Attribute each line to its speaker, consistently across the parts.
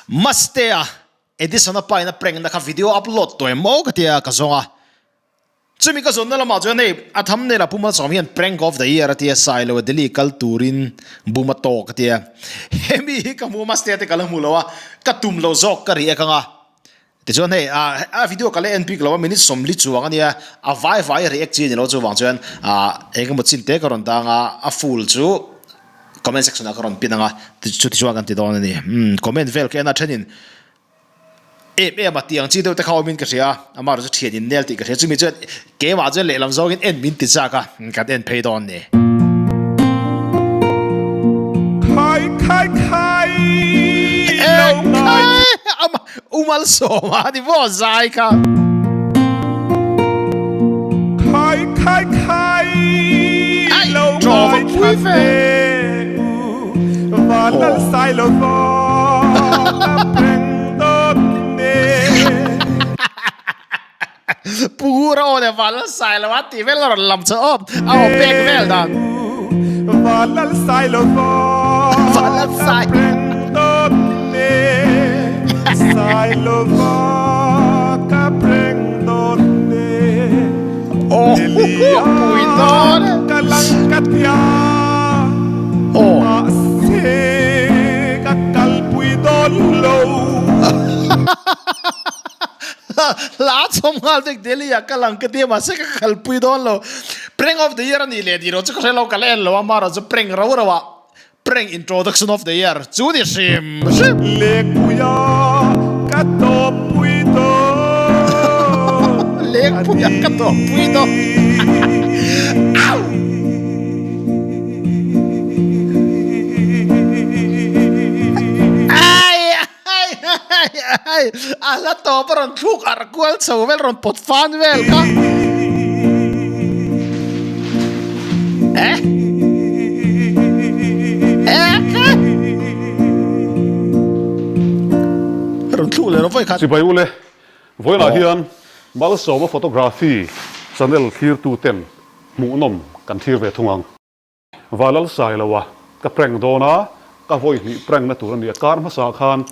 Speaker 1: Mastea Edison a pain a prank na kha video upload tawh em aw ka tia ka zawng a. Chumi ka zawnna lamah chuan hei a thumbnail ah Pu Malsawm hian prank of the year a tia Sailo a Delhi kal turin bum a tawk a tia. Hemi hi ka hmu a Mastea te ka la hmu lo a, ka tum lo zawk ka react ang a. Tichuan hei a video ka la en bik lo a minute 40 chuang a nia a vai vai react chi a ni lo chuvang chuan eng emaw chin te ka rawn dang a, a full chu comment section ah ka rawn pin ang a chuti chuan kan ti dawn a ni. Umm comment vel ka en a thenin em em a tih ang chi deuh te kha awmin ka hria a, amaherawhchu chu thian in nel tih ka hria chumi chuan keimah chuan lehlam zawngin en min ti chak a kan en phei dawn a ni.
Speaker 2: Khai khai khai lo ngai.
Speaker 1: U Malsawma ni maw zai kha.
Speaker 2: Khai khai khai lo ngai thla teh u Van lal sai lo va ka peng dawn e.
Speaker 1: Pu Ngura aw leh Van lal sai lo a tih vel a rawn lam chho awm a aw pek vel dan.
Speaker 2: Van lal sai lo va ka peng dawn e Sai lo va ka peng dawn e Lilia ka lang ka tia mahse ka kalpui dawn lo.
Speaker 1: Hla chhawm nghal vek Delhi ah ka lang ka ti a mahse ka kalpui dawn lo. Prank of the year a nih leh tih erawh chu ka hre lo ka la en lo a amaherawh chu prank ro ro ah prank introduction of the year chu ni hrim hrim.
Speaker 2: Lengpuia ka tawppui dawn a
Speaker 1: Lengpuia ka tawppui dawn Au! Ai! A hla tawp a rawn thluk arh kual chho vel rawn pawt fan vel kha. Eh? Eh kha? Rawn thluk leh rawh vawi khat.
Speaker 3: Chibai ule, vawiinah hian Malsawma Photography channel thlirtuten hmuhnawm kan thlir ve thung ang. Valal Sailo a ka prank dawn a, ka vawi hnih prank na tur a ni a, kar hmasa khan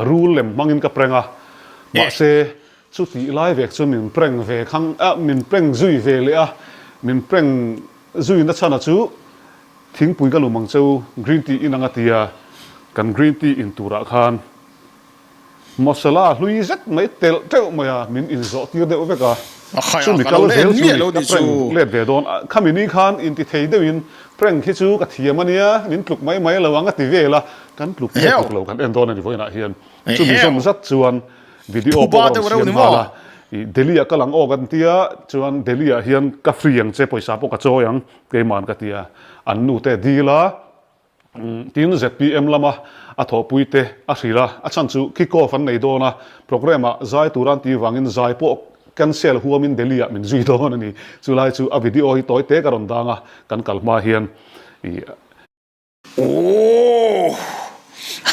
Speaker 3: rul lem hmangin ka prank a, mahse chutih lai vek chu min prank ve khang a, min prank zui ve leh a, min prank zui na chhan a chu thingpui ka lum ang cheu green tea in ang a tia, kan green tea in turah khan Masala hlui zet mai telh teuh mai a, min inzawh tir deuh vek a. Chumi kal zel chu ni, ka prank let ve dawn. Khami ni khan inti thei deuhin prank hi chu ka thiam a nia, min tluk mai mai lo ang a ti vel a, kan tluk nge tluk lo kan en dawn a ni vawiinah hian. Chumi zawm zat chuan video pawh a rawn siam nghal a, i Delhi ah kal ang aw kan tia, chuan Delhi ah hian ka free ang che, pawisa pawh ka chawi ang keiman ka tia, an nu te dil a. Tin, zpm lama a thawhpuite a hrilh a, a chhan chu kick off an nei dawn a, programme ah zai tur an tih vangin zai pawh cancel huamin Delhi ah min zui dawn a ni. Chulai chu a video hi tawi te ka rawn dang a, kan kal hma hian i.
Speaker 1: Aww.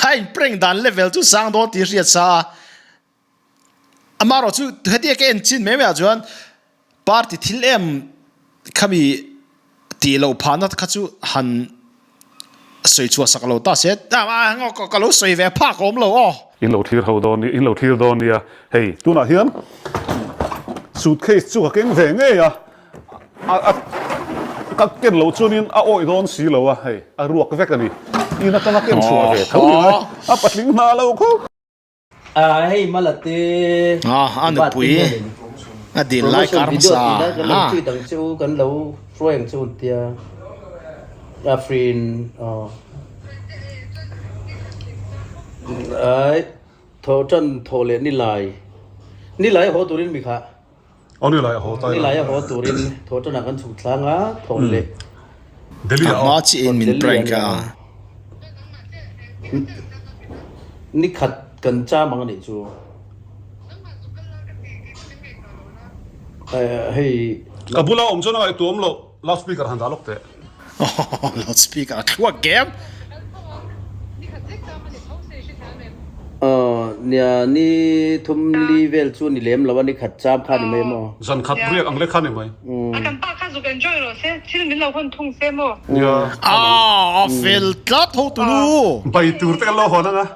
Speaker 1: A in prank dan level chu sang dawn tih hriat sa a. Amaherawh chu hetia ka en chin mai mai ah chuan party thil em khami tih loh phahna kha chu han sawi chhuah sak lo ta se ka lo sawi ve phak awm lo aw.
Speaker 3: In lo thlir ho dawn in lo thlir dawn nia hei tunah hian suitcase chu ka keng ve ngei a a ka ken loh chuanin a awih dawn si lo a hei a ruak vek a ni in atanga ken chhuah ve tho ni ngai a patling hna lo khawp.
Speaker 4: Ah hei mala te
Speaker 1: Ah a nupui a dil lai kar hmasa
Speaker 4: ah kan lo treat ang che u kan lo hruai ang che u tia Afrin aw ai tho tan tho leh ni lai ni lai haw turin mi kha
Speaker 3: Aw ni lai a haw tai
Speaker 4: ni lai a haw turin tho tan ah kan chhuk thlang a tho leh
Speaker 3: Delhi
Speaker 1: a
Speaker 3: ah
Speaker 1: hma chiah in min prank a.
Speaker 4: Ni khat kan cham ang anih chu. Hei.
Speaker 3: Ka bula awm chuan a ngaihtuam loh loud speaker han dah lawk teh.
Speaker 1: Loud speaker a thluak game.
Speaker 4: Nia ni thum li vel chu ni lem lo a ni khat cham kha ni mai maw.
Speaker 3: Zan khat riak ang lek kha ni mai.
Speaker 5: A kan pa kha zuk enjoy rawh se, thil min lo hawn thung se maw?
Speaker 3: Nia.
Speaker 1: A fel tlat ho tunu.
Speaker 3: Bai tur te kan lo hawn ang a.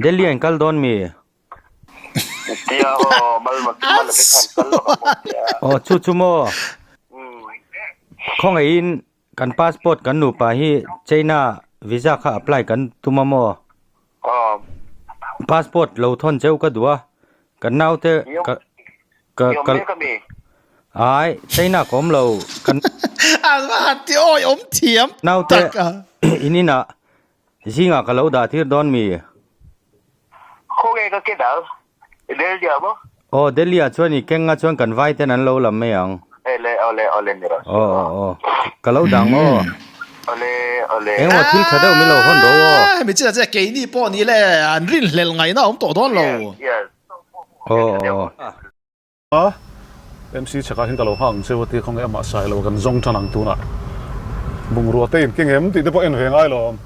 Speaker 6: Delhi ah in kal dawn mi? Aw chu chu maw? Khawngaihin kan passport kan nupa hi China visa kha apply kan tum a maw? Passport lo thawn cheu ka duh a, kan naute ka ka ka ai China ka awm lo kan
Speaker 1: An va han ti awi awm thiam
Speaker 6: naute
Speaker 1: tak a.
Speaker 6: In inah Zingah ka lo dah tir dawn mi?
Speaker 7: Khawnge ka ken ang? Delhi ah maw?
Speaker 6: Aw, Delhi ah chuan i keng a chuan kan vai ten an lo lam mai ang.
Speaker 7: Ele, awle, awle ni rawh se.
Speaker 6: Aw, aw, aw. Ka lo dang aw.
Speaker 7: Awle, awle.
Speaker 6: Engemaw thil tha deuh min lo hawn ro aw.
Speaker 1: Hemi chinah chuan keini pawh ni le an rinhlelh ngaihna a awm tawh dawn lo.
Speaker 7: Yes, yes.
Speaker 6: Aw, aw, aw.
Speaker 3: A, MC chhakah hian ka lo nghak ang cheu a ti khawnge amah sai lo kan zawng tan ang tunah bungrua te in keng em tih te pawh en ve ngai lo awm.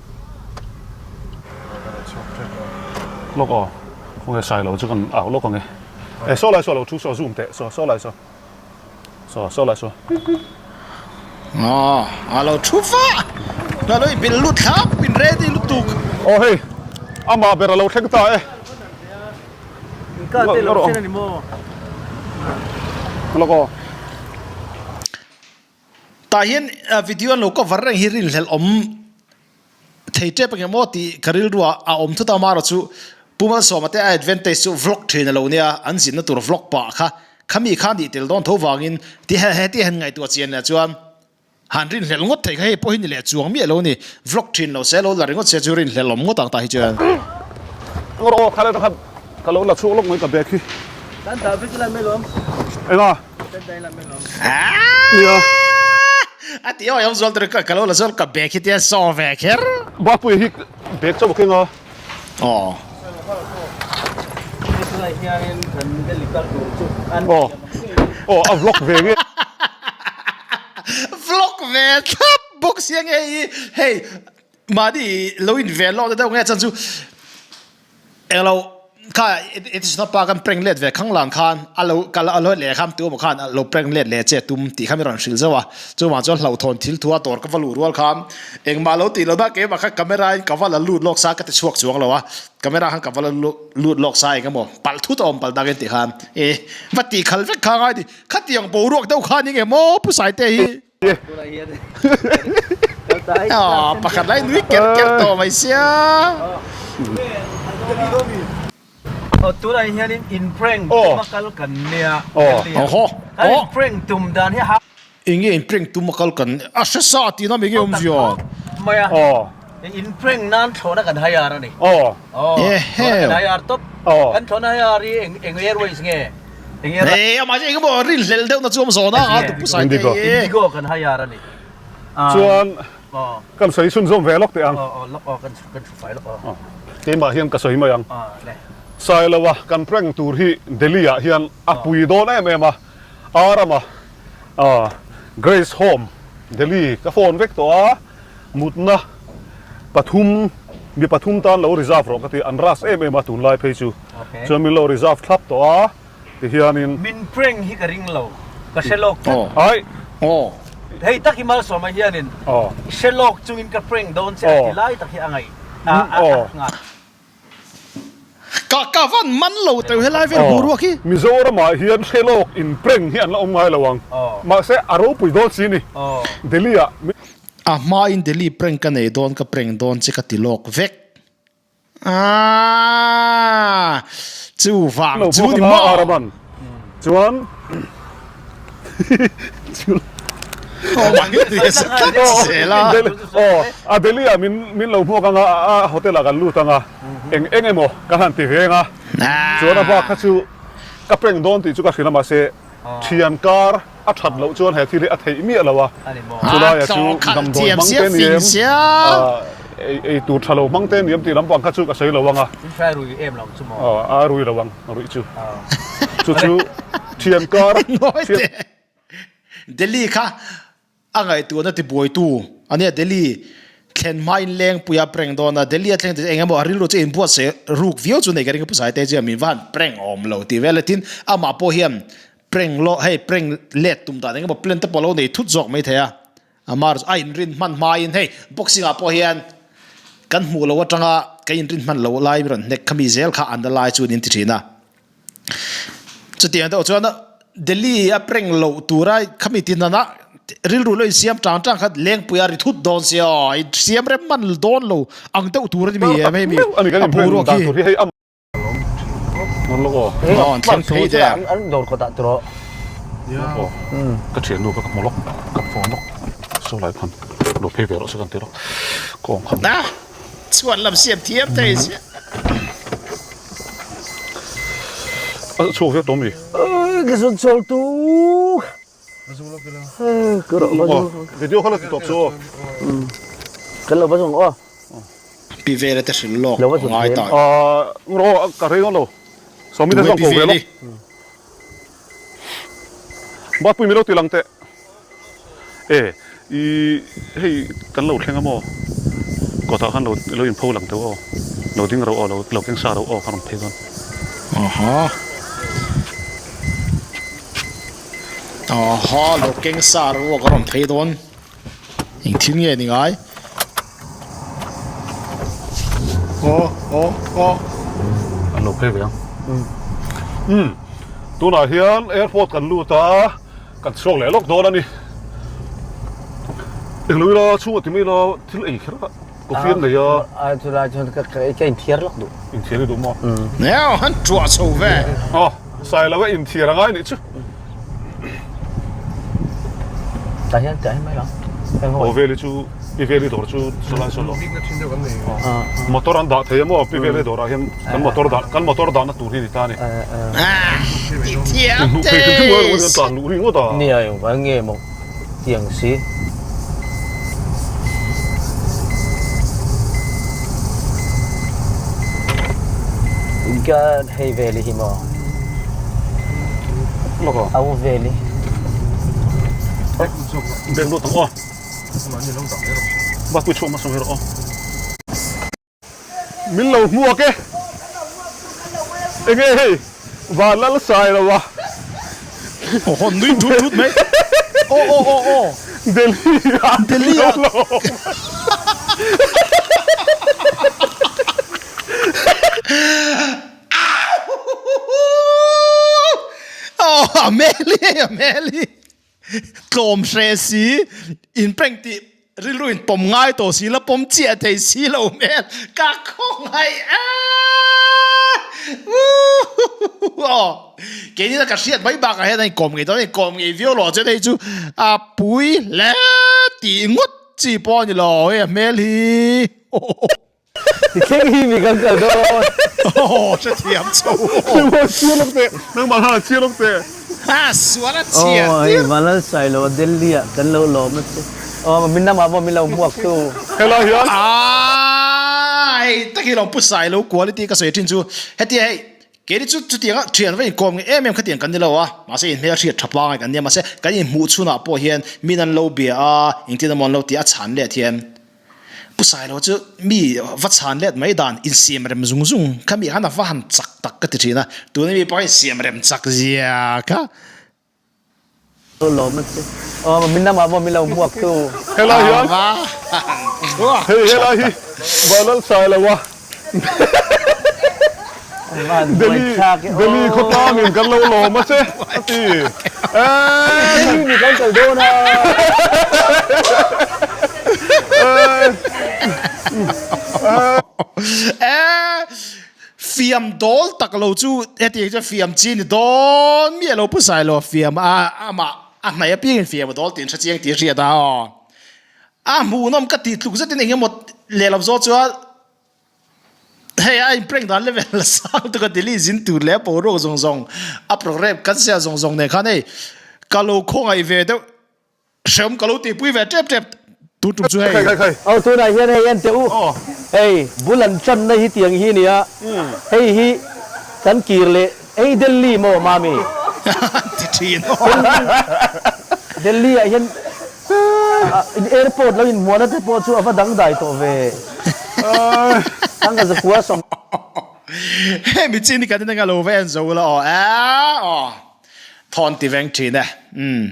Speaker 3: Lawk aw, khawnge sai lo chu kan au lawk ang e. E saw lai saw lo thu saw zoom teh saw saw lai saw saw saw lai saw.
Speaker 1: Aw, a lo thu va a lo inbilh lut thlap in ready lutuk.
Speaker 3: Aw hei, amah ber a lo thleng ta e.
Speaker 1: Tah hian video an lo cover reng hi rinhlelh awm thei tep ang em aw tih ka rilruah a awm thut a, amaherawh chu Pu Malsawma te a advantage chu vlog thin a lo nia, an zinna tur vlog pah kha khami kha nih tel dawn tho vangin ti heti han ngaihtuah chian leh chuan Han rinhlelh ngawt theih kha hei pawh hi ni leh chuang miah lo a ni. Vlog thin lo se, lo la ringawt se chu rinhlelh awm ngawt ang tah hi chuan.
Speaker 3: Ngawr aw kha leh kha ka lo la chhuak lawk mai ka bag hi.
Speaker 4: Kan dah vek ila mai lawm.
Speaker 3: Enga?
Speaker 4: Kan dah ila mai lawm.
Speaker 3: Nia.
Speaker 1: A ti awi awm zual tur ka lo la zual ka bag hi tia saw ve kher.
Speaker 3: Bapui hi bag chauh keng a.
Speaker 1: Aw.
Speaker 3: Aw. Aw a vlog ve nge.
Speaker 1: Vlog ve thlap bawk sia nge hi hei mahni lo in ve lawk deuh nge chan chu englo kha Edison pa kan prank let ve khang lang khan a lo kal a lo leh khan tu emaw khan a lo prank let leh che tum tih kha mi rawn hrilh zauh a chuvang chuan hlauhthawn thil thu a dawr ka va luh rual khan Engmah lo tih lohna keimah kha camera in ka va la lut lawk sa ka ti chhuak chuang lo a, camera khan ka va la lut lawk sa eng emaw palh thut a awm palh dakin tih khan e va tih khal vek kha ngai ni, khatiang boruak deuh khan eng emaw Pu Saite hi aw pakhat lai nui ker ker tawh mai sia.
Speaker 4: Aw tunah hianin in prank tuma kal kan nia, kan in prank tum dan hi
Speaker 1: Enge in prank tum a kal kan a hre sa tihna mi nge awmzia?
Speaker 4: Mai a. In prank nan thlawhna kan hai ar a ni. Thlawhna kan hai ar tawp. Kan thlawhna hai ar hi eng eng airways nge? Eng air.
Speaker 1: Ei amah chu engemaw rinhlelh deuhna chu awm zawn a a tupu sai te hi.
Speaker 4: Indigo kan hai ar a ni.
Speaker 3: Chuan kan sawi chhunzawm ve lawk teh ang.
Speaker 4: Lawk aw kan kan thu fai lawk aw.
Speaker 3: Keimah hian ka sawi mai ang. Sailoa kan prank tur hi Delhi ah hian a pui dawn em em a. A rama Grace Home, Delhi ka phone vek tawh a, mutna pathum mi pathum tan lo reserve rawh ka ti, an rush em em a tunlai phei chu, chuan min lo reserve thlap tawh a tihianin.
Speaker 4: Min prank hi ka ring lo, ka hre lawk tlat.
Speaker 3: Ai.
Speaker 4: Hei tak hi Malsawma hianin hre lawk chungin ka prank dawn che a ti lai tak hi a ngaih a nghah.
Speaker 1: Ka ka van man lo teuh helai vel boruak hi.
Speaker 3: Mizoramah hian hre lawk in prank hi an la awm ngai lo ang. Mahse a ropui dawn si ni. Delhi ah.
Speaker 1: A hma in Delhi prank ka nei dawn ka prank dawn che ka ti lawk vek. Aaa chuvang chu ni maw.
Speaker 3: Chuan a Delhi ah min lo hmuak anga a hotel ah kan lut anga eng eng emaw ka han ti veng a chuan a bak kha chu ka prank dawn tih chu ka hrilh a mahse thian kar a that loh chuan he thil hi a theih miah lo a chulai ah chu damdawi hmang te ni em ei tur tha lo hmang te ni em tih lampang kha chu ka sawi lo anga a rui lo ang. Ruih chu. Chu chu thian kar.
Speaker 1: Ngawi teh. Delhi kha a ngaihtuahna tibuaitu a nia. Delhi thlen hmain Lengpuia prank dawn a. Delhi a thleng te chu eng emaw a rilru chu inbuatsaih ruk viau chu nei ka ring a Pu Saite chuan min va han prank awm lo tih vel a. Tin, amah pawh hian prank lawh hei prank let tum dan eng emaw plan te pawh a lo nei thut zawk maithei a. Amar a inrin hman hmain hei boxing ah pawh hian. Kan hmuh loh atanga ka inrin hman loh lai rawn hnek kha mi zel kha an la lai chu niin ti thin a. Chutiang deuh chuan Delhi a prank loh tura khami ti nana rilru lo insiam tang tang kha lengpui a ri thut dawn sia aw siam rem man dawn lo ang deuh tur a ni mi em hei mi a boruak hi. Aw an thleng phei der.
Speaker 4: An dawr kawt ah tawh.
Speaker 3: Ka thiannu kha ka hmu lawk ka phone lawk saw lai khan lo phei ve rawh se kan ti lawk kawng khan.
Speaker 1: Chhuan lam siam thiam thei sia.
Speaker 3: A chhuak viau tawh mi?
Speaker 4: Ka zawn chawl tuk.
Speaker 3: Video kha la ti tawp chu aw.
Speaker 4: Kan lo va zawng aw.
Speaker 1: Pi Vela te hrilh lawk a ngai ta.
Speaker 3: Rawh ka rei dawn lo. Sawmi te zawng ko ve lawk. Batpui mi lo ti lang teh. E, i hei kan lo thleng a maw? Kawtah khan lo lo inpho lang teuh aw. Lo ding ro aw, lo lo keng sa ro aw ka rawn phei dawn.
Speaker 1: Aha. Aha, lo keng sa ro aw ka rawn phei dawn. Eng thil nge ni ngai? Aw, aw, aw.
Speaker 3: An lo phei ve ang. Umm. Tunah hian airport kan lut a. Kan chhuak leh lawk dawn a ni. Englo ila chhungah ti mai ila thil ei kher a coffee an nei a.
Speaker 4: A chulai chuan ka ka inthiar lawk duh.
Speaker 3: Inthiar i duh maw?
Speaker 1: Neu han tuah chho ve.
Speaker 3: Aw Sailo a inthiar a ngai nih chu.
Speaker 4: Tah hian tah hian mai lang.
Speaker 3: Aw veli chu Pi Veli dawr chu sawlai saw lo. Motor an dah thei a maw Pi Veli dawrah hian kan motor dah kan motor dahna tur hi ni ta a ni.
Speaker 1: Tih thiam
Speaker 3: te. Tlan luh ringawt a.
Speaker 4: Nia eng vang nge maw tiang si. Ka hei veli hi maw. Au veli.
Speaker 3: Beng lut ang aw. Bak pui chhuak hmasa mai rawh aw. Min lo hmuak e. Enge hei Vanlal Sailova.
Speaker 1: Aw hawn nui thut thut mai. Aw aw aw aw.
Speaker 3: Delhi ah
Speaker 1: Delhi ah. Aw a hmel hi hei a hmel hi. Tlawm hre si, in prank tih rilru in pawm ngai tawh si la pawm chiah thei si lo hmel ka khawngaih aaa uuhh aw keini ka hriat mai bakah hian a inkawm ngei dawn a inkawm ngei viau lo chuan hei chu a pui hle tih ngawt chi pawh a ni lo hei a hmel hi.
Speaker 4: Ti thleng hi mi kan kal dawn.
Speaker 1: Aw hrethiam chho.
Speaker 3: Nangmah chhiar lawk teh. Nangmah hlan chhiar lawk teh.
Speaker 1: Ha sual a chhiar
Speaker 4: tir. Aw hei Vanlalsailo Delhi ah kan lo lawm a che. Aw min lamah pawh min lo hmuak tu.
Speaker 3: Helai hian.
Speaker 1: Aaa hei tak hi lawm Pu Sailo quality ka sawi thin chu hetia hei keini chu chutianga thian va inkawm nge em em khatiang kan ni lo a mahse inhmel hriat tha pangai kan nia mahse kan inhmuh chhunah pawh hian min an lo bia a engtin emaw an lo ti a chhan let hian Pu Sailo chu mi va chhan let mai dan insiam rem zung zung kha mi khan a va han chak tak ka ti thin a, tuna mi pawh insiam rem chak zia kha.
Speaker 4: Lawm a che. Aw min lamah pawh min lo hmuak tu.
Speaker 3: Helai hian hei helai hi Vanlal Sailoa Delhi Delhi khawtlangin kan lo lawm a che a ti.
Speaker 4: Delhi mi kan kal dawn a.
Speaker 1: Fiam dawl tak lo chu hetiang chuan fiam chi ni dawn mi a lo pu sai lo a fiam a amah a hnaih apiangin fiam a dawl tih an hre chiang tih a hriat a aw. A hmuhnawm ka tih tluk zetin eng emaw lehlam zawk chuan hei a in prank dan level la sang tuk a Delhi zin tur leh a boruak zawng zawng a program kan sial zawng zawng nen khan hei ka lo khawngaih ve deuh hreawm ka lo tihpui ve tep tep tun tum chu hei.
Speaker 4: Aw tunah hian hei en teh u hei bul an tanna hi tiang hi nia hei hi kan kir leh hei Delhi maw mami
Speaker 1: ti thin aw
Speaker 4: Delhi ah hian In airport lo inhmuahna te pawh chu a va dangdai tawh ve. Thanga zakua sawm.
Speaker 1: Hemi chin hi kan in anga lo va en zo ula aw e aw thawn ti veng thin e umm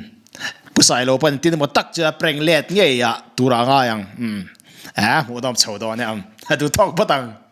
Speaker 1: Pu Sailo pawn tin emaw tak chu a prank let ngei ah tur ah ngai ang umm. A hmuhnawm chho dawn e ang. A duh tawk phawt ang.